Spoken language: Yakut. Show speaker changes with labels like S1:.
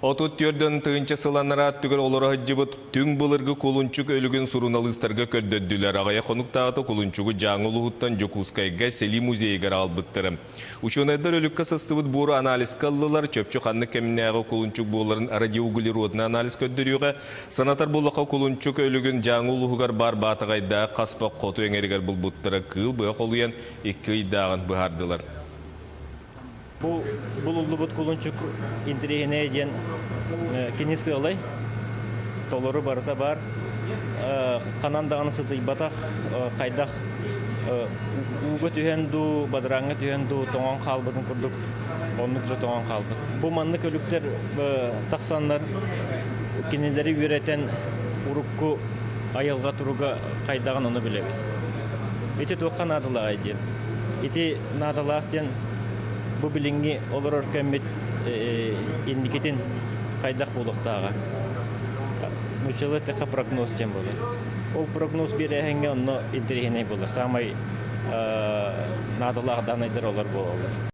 S1: 34 тыһыынча сыл анараа өттүгэр олоро сылдьыбыт түҥ былыргы кулунчук өлүгүн суруналыыстарга көрдөрдүлэр. Аҕыйах хонуктааҕыта кулунчугу Дьааҥы улууһуттан Дьокуускайга сэлии музейыгар аҕалбыттара. Учуонайдар өлүккэ сыстыбыт буору анализка ыллылар, чопчу ханнык кэмнээҕи кулунчук буоларын радиоуглеродный анализ көрдөрүөҕэ. Санатар буоллахха, кулунчук өлүгүн Дьааҥы улууһугар баар Баатаҕайдаах хаспах хоту эҥэригэр булбуттара кыыл быһа холуйан 2 ыйдааҕын быһаардылар.
S2: Бу булуллубут кулунчук интэриэһинэй диэн кини сыалай, толору барыта баар. Ханан даҕаны сытыйбатах, хайдах ууга түһэн дуу, бадарааҥҥа түһэн дуу тоҥон хаалбытын курдук оннук дьэ тоҥон хаалбыт. Бу маннык өлүктэр тахсаннар кинилэри үөрэтэн урукку айылҕа туруга хайдаҕын ону билэбит. Ити туохха наадалааҕый диэн. Ити наадалаах диэн бу билиҥҥи олорор кэммит инникитин хайдах буолуохтааҕа. Нууччалыы эттэххэ прогноз диэн буолар. Ол прогноз биэрээһиҥҥэ онно интэриэһинэй буолар. Саамай наадалаах даанайдар олор буолаллар.